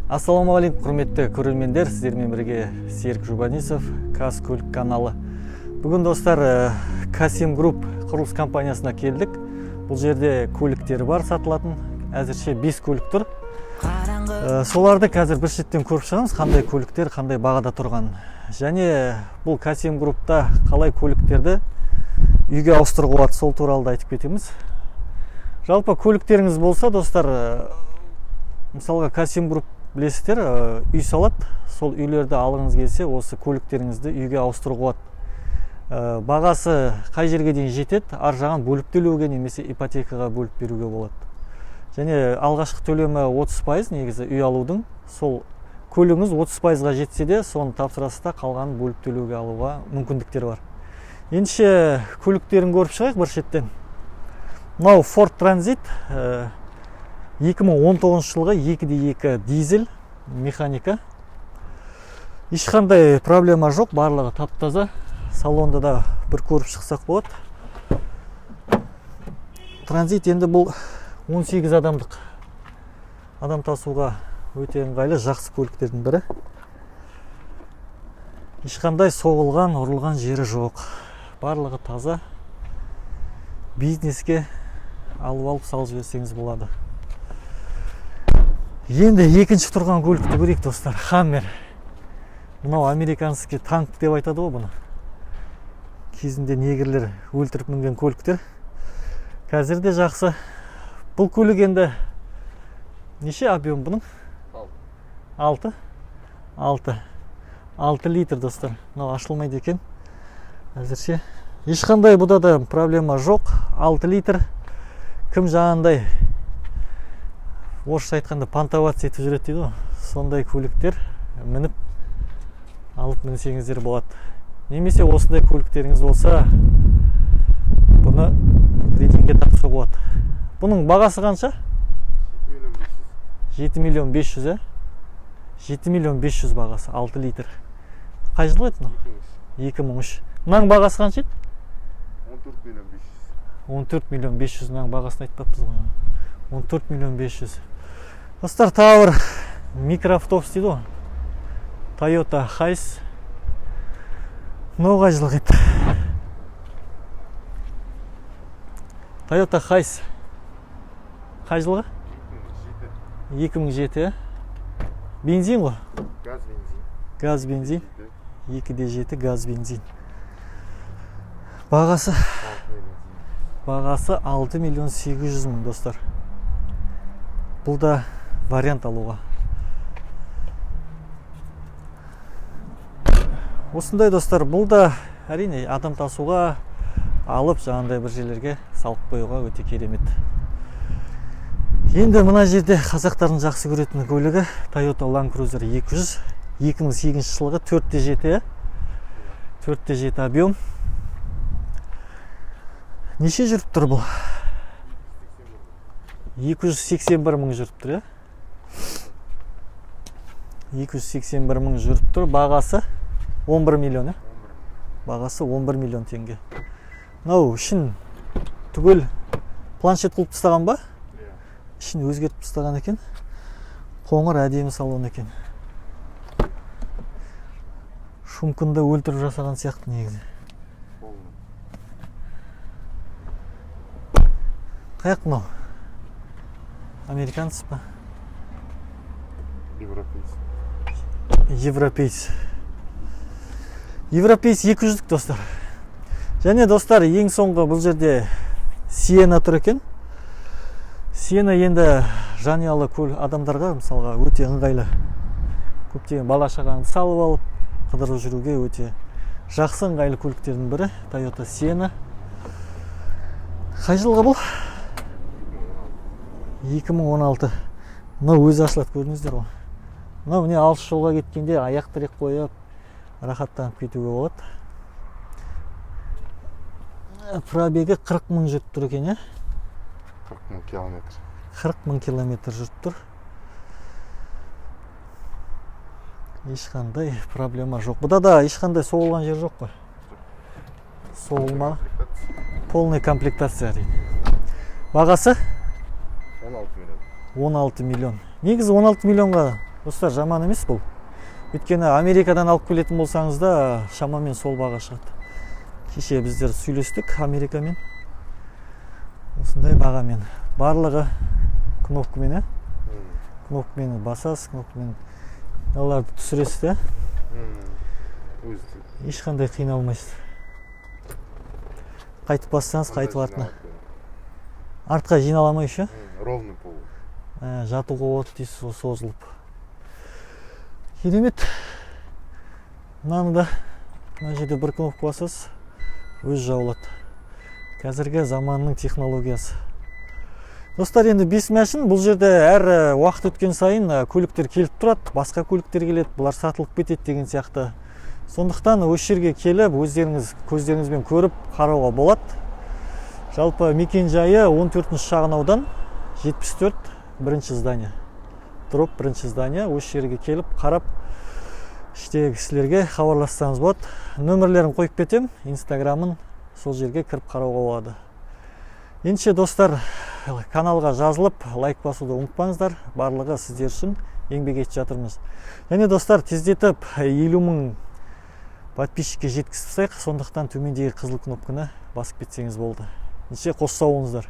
Ассалаумағалейкум, құрметті көрермендер! Сіздермен бірге Серік Жұбанисов, Қазкөлік каналы. Бүгін, достар, Касим Групп құрылыс компаниясына келдік. Бұл жерде көліктері бар сатылатын. Әзірше 5 көлік тұр. Соларды қазір бір шеттен көріп шығамыз, қандай көліктер, қандай бағада тұрғанын. Және бұл Касим Группта қалай көліктерді үйге ауыстыруға болады, сол туралы да айтып кетеміз. Жалпы көліктеріңіз болса, достар, мысалға, Касим Групп, білесіздер, үй салады. Сол үйлерді алғыңыз келсе, осы көліктеріңізді үйге ауыстыруға болады. Бағасы қай жерге дейін жетеді, ар жағын бөліп төлеуге немесе ипотекаға бөліп беруге болады. Және алғашқы төлемі 30%, негізі үй алудың. Сол көлігіңіз 30%-ға жетсе де, соны тапсырасыз да, қалғанын бөліп төлеуге алуға мүмкіндіктер бар. Ендеше көліктерін көріп шығайық бір шеттен. Мынау Ford Transit, 2019 жылғы, 2.2 дизель, механика. Ешқандай проблема жоқ, барлығы тап таза. Салонды да бір көріп шықсақ болады. Транзит енді бұл 18 адамдық, адам тасуға өте ыңғайлы, жақсы көліктердің бірі. Ешқандай соғылған, ұрылған жері жоқ, барлығы таза. Бизнеске алып алып салып жіберсеңіз болады. Енді екінші тұрған көлікті көрейік, достар. Хаммер. Мынау американский танк деп айтады ғой бұны. Кезінде негрлер өлтіріп мінген көліктер қазір де жақсы. Бұл көлік енді неше объем бұның? Алты, алты, 6 литр, достар. Мынау ашылмайды екен әзірше. Ешқандай бұда да проблема жоқ. 6 литр. Кім жаңағындай, орысша айтқанда, понтоваться етіп жүреді дейді ғой, сондай көліктер мініп алып мінсеңіздер болады. Немесе осындай көліктеріңіз болса, бұны трейдингке тапсыруға болады. Бұның бағасы қанша? Миллион бес жүз. 7 миллион 500, иә, 7 миллион 500 бағасы. 6 литр. Қай жылғы еді мынау? 2003. 2003. Мынаның бағасы қанша еді? 14 миллион 500. 14 миллион 500. Мынаның бағасын айтпаппыз ғой. 14 миллион 500, достар. Тағы бір микроавтобус дейді ғой, Тойота Хайс. Мынау қай жылғы еді? Тойота Хайс қай жылғы? 2007. 2007, иә. Бензин ғой? Газ, бензин. Газ, бензин. Жеті. 2.7 газ, бензин. Бағасы? 6 миллион. Бағасы 6 миллион 800 мың, достар. Бұл да вариант алуға. Осындай, достар. Бұл да, әрине, адам тасуға алып, жаңағындай бір жерлерге салып қоюға өте керемет. Енді мына жерде қазақтардың жақсы көретін көлігі, Toyota Land Cruiser 200, 2008 жылғы, 4.7, иә, 4.7 объем. Неше жүріп тұр бұл? 281 мың жүріп тұр, иә, 281 мың жүріп тұр. Бағасы 11 миллион, иә, бағасы 11 миллион теңге. Мынау ішін түгел планшет қылып тастаған ба? Иә. Ішін өзгертіп тастаған екен. Қоңыр, әдемі салон екен. Шумканы да өлтіріп жасаған сияқты негізі. Полный. Қаяқ мынау? Американец па? Европейец. Европейц. Европейц 200-дік, достар. Және, достар, ең соңғы бұл жерде Сиена тұр екен. Сиена енді жанұялы көл адамдарға, мысалға, өте ыңғайлы. Көптеген бала шағаңды салып алып қыдырып жүруге өте жақсы, ыңғайлы көліктердің бірі Тойота Сиена. Қай жылғы бұл? 2016. Мынау өзі ашылады, көрдіңіздер ғой. Мынау, міне, алыс жолға кеткенде аяқ тірек қойып, рахаттанып кетуге болады. Пробегі 40 мың жүріп тұр екен, иә? 40 мың километр. 40 мың километр жүріп тұр. Ешқандай проблема жоқ. Бұда да ешқандай соғылған жер жоқ қой? Соғылма. Полный комплектация, әрине. Бағасы? 16 миллион. 16 миллион. Негізі 16 миллионға Достар, жаман емес бұл, өйткені Америкадан алып келетін болсаңыз да, шамамен сол баға шығады. Кеше біздер сөйлестік Америкамен, осындай бағамен. Барлығы кнопкамен, иә, кнопкамен басасыз, кнопкамен мыналарды түсіресіз де. Өзі. Ешқандай қиналмайсыз. Қайтып бассаңыз, қайтып артына, артқа жинала ма еще? Ровный пол. Ә, жатуға болады дейсіз ғой созылып. Керемет. Мынаны да, мына жерде бір кнопка басасыз, өзі жабылады. Қазіргі заманның технологиясы, достар. Енді бес мәшін. Бұл жерде әр уақыт өткен сайын көліктер келіп тұрады, басқа көліктер келеді, бұлар сатылып кетеді деген сияқты. Сондықтан осы жерге келіп, өздеріңіз көздеріңізбен көріп, қарауға болады. Жалпы мекен жайы 14 шағын аудан, 74, бірінші здание, дробь бірінші здание. Осы жерге келіп, қарап, іштегі кісілерге хабарлассаңыз болады. Нөмірлерін қойып кетемін, Инстаграмын, сол жерге кіріп қарауға болады. Ендеше, достар, каналға жазылып, лайк басуды ұмытпаңыздар. Барлығы сіздер үшін еңбек етіп жатырмыз. Және, достар, тездетіп 50 000 подписчикке жеткізіп тастайық. Сондықтан төмендегі қызыл кнопканы басып кетсеңіз болды. Ендеше, қош сау болыңыздар.